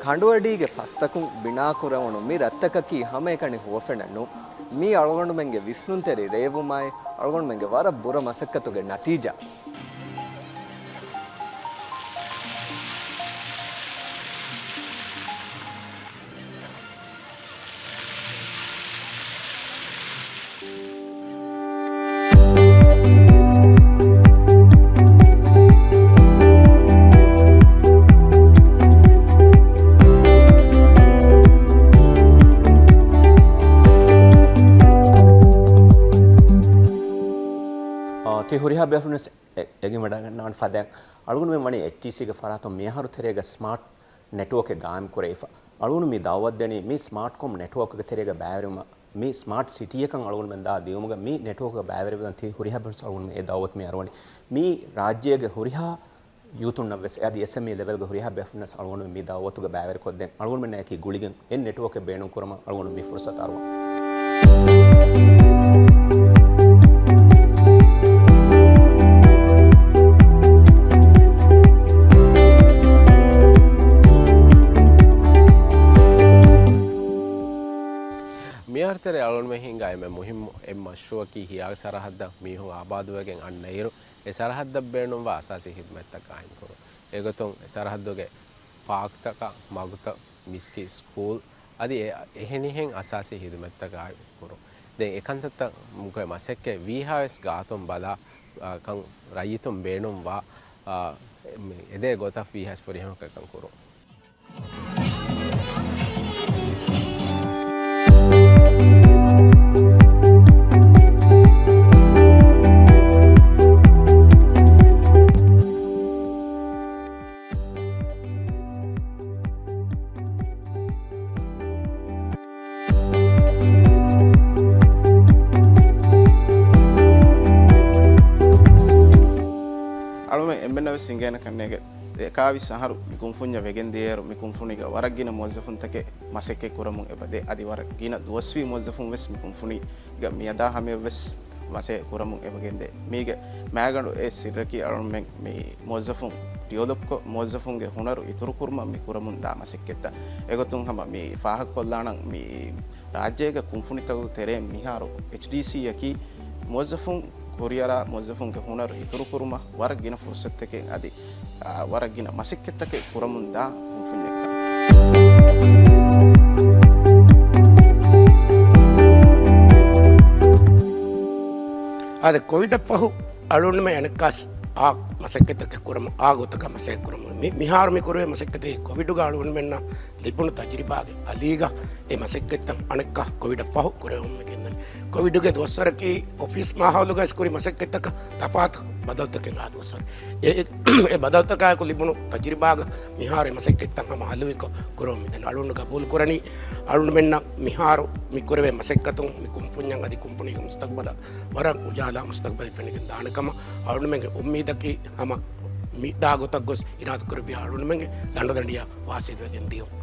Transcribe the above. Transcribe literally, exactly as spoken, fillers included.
އަނޑުއަޑީގެ ފަސްތަކުން ބިނާކުރެވުނު މި ރަށްތަކަކީ ހަމައެކަނި ހުވަފެނަށް ނޫން. މީ އަޅުގަނޑުމެންގެ ވިސްނުންތެރި ރޭވުމާއި، އަޅުގަނޑުމެންގެ ވަރަށް ބުރަ މަސައްކަތުގެ ނަތީޖާ. އާ، ތި ހުރިހާ ބޭފުޅުންވެސް އެ-، އެގިން ވަޑައިގަންނަވާނެ ފަދައިން. އަޅުގަނޑުމެން ވަނީ އެޗްޑީސީގެ ފަރާތުން މިއަހަރު ތެރޭގަ ސްމާޓް ނެޓްވޯކެއް ގާއިމް ކުރެވިފަ. އަޅުގަނޑު މި ދައުވަތު ދެނީ މި ސްމާޓްކޮމް ނެޓްވޯކްގެ ތެރޭގަ ބައިވެރިވުމަށް، މި ސްމާޓް ސިޓީއަކަށް އަޅުގަނޑުމެން ދާ ދިއުމުގަ މި ނެޓްވޯކްގަ ބައިވެރިވެދަން ތި ހުރިހާ ބޭފުޅުން އަޅުގަނޑުމެން އެ ދައުވަތު މި އަރުވަނީ. މި ރާއްޖޭގެ ހުރިހާ ޔޫތުންނަށްވެސް އަދި އެސްއެމްއީ ލެވެލްގެ ހުރިހާ ބޭފުޅުންނަށް އަޅުގަނޑު މި ދައުވަތުގަ ބައިވެރިކޮށްދޭން. އަޅުގަނޑުމެންނާއެކީ ގުޅިގެން އެ ނެޓްވޯކެއް ބޭނުން ކުރުމަށް އަޅުގަނޑު މި ފުރުސަތު އަރުވަން. މިހާރު ތެރޭ އަޅުގަނޑުމެން ހިންގާ އެންމެ މުހިއްމު އެއް މަޝްރޫއަކީ ހިޔާގެ ސަރަހައްދަށް މީހުން އާބާދުވެގެން އަންނައިރު، އެ ސަރަހައްދަށް ބޭނުންވާ އަސާސީ ހިދުމަތްތައް ގާއިމްކުރުން. އެގޮތުން އެ ސަރަހައްދުގެ ޕާކްތަކާ، މަގުތައް، މިސްކިތް، ސްކޫލް އަދި އެ-، އެހެނިހެން އަސާސީ ހިދުމަތްތައް ގާއިމްކުރުން. ދެން އެ ކަންތައްތައް މުކޮއެ މަސައްކަތް ވީހާވެސް ގާތުން ބަލާ، އާ، ކަން ރައްޔިތުން ބޭނުންވާ، އާ، އެ-، އެދޭ ގޮތަށް ވީހާވެސް ފުރިހަމަކޮށް ކަން ކުރުން. އަޅުމެން އެންމެންނަށް ވެސް ހިނގޭނެ ކަންނޭނގެ އެކާވީސް އަހަރު މި ކުންފުންޏަށް ވެގެން ދިޔައިރު، މި ކުންފުނީގަ ވަރަށް ގިނަ މުވައްޒަފުންތަކެއް މަސައްކަތް ކުރަމުން އެބަދޭ. އަދި ވަރަށް ގިނަ ދުވަސްވީ މުވައްޒަފުން ވެސް މި ކުންފުނީގަ މިއަދާ ހަމަޔަށް ވެސް މަސައްކަތް ކުރަމުން އެބަގެންދޭ. މީގެ މައިގަނޑު އެއް ސިއްރަކީ އަޅުމެން މި މުވައްޒަފުން ޑިވެލޮޕްކޮށް، މުވައްޒަފުންގެ ހުނަރު އިތުރުކުރުމަށް މި ކުރަމުން ދާ މަސައްކަތްތައް. އެގޮތުން ހަމަ މި ފާހަގަކޮށްލާނަން މި ރާއްޖޭގެ ކުންފުނިތަކުގެ ތެރެއިން މިހާރު އެޗްޑީސީއަކީ މުވައްޒަފުން ކުރިއަރާ މުވައްޒަފުންގެ ހުނަރު އިތުރުކުރުމަށް ވަރަށް ގިނަ ފުރުސަތުތަކެއް އަދި، އާ، ވަރަށް ގިނަ މަސައްކަތްތަކެއް ކުރަމުންދާ ކުންފުންޏެއްކަން. އާދެ، ކޮވިޑަށް ފަހު އަޅުގަނޑުމެން އަނެއްކާސް އާ މަސައްކަތްތަކެއް ކުރަމުން، އާ ގޮތަކަށް މަސައްކަތް ކުރަމުން. މި-، މިހާރު މި ކުރެވޭ މަސައްކަތަކީ ކޮވިޑުގަ އަޅުގަނޑުމެންނަށް ލިބުނު ތަޖުރިބާގެ އަލީގަ އެ މަސައްކަތްތައް އަނެއްކާ ކޮވިޑަށް ފަހު ކުރެވެމުން ގެންދަނީ. ކޮވިޑުގެ ދުވަސްވަރަކީ އޮފީސް މާހައުލުގައި ކުރި މަސައްކަތްތަކަށް ތަފާތު ބަދަލުތަކެއް އާ ދުވަސްވަރު. އެ، އެ ބަދަލުތަކާއެކު ލިބުނު ތަޖުރިބާގަ މިހާރު އެ މަސައްކަތްތައް ހަމަ ހަލުވިކޮށް ކުރަމުން މިދަނީ. އަޅުގަނޑު ގަބޫލު ކުރަނީ އަޅުގަނޑުމެންނަށް މިހާރު މި ކުރެވޭ މަސައްކަތުން މި ކުންފުންޏަށް އަދި ކުންފުނީގެ މުސްތަޤްބަލަށް ވަރަށް އުޖާލާ މުސްތަޤްބަލެއް ފެނިގެން ދާނެ ކަމަށް އަޅުގަނޑުމެންގެ އުއްމީދަކީ ހަމަ މި ދާ ގޮތަށް ގޮސް އިރާދަކުރެއްވިޔާ އަޅުގަނޑުމެންގެ ދަނޑުދަނޑިއަށް ވާސިލްވެގެން ދިޔުން.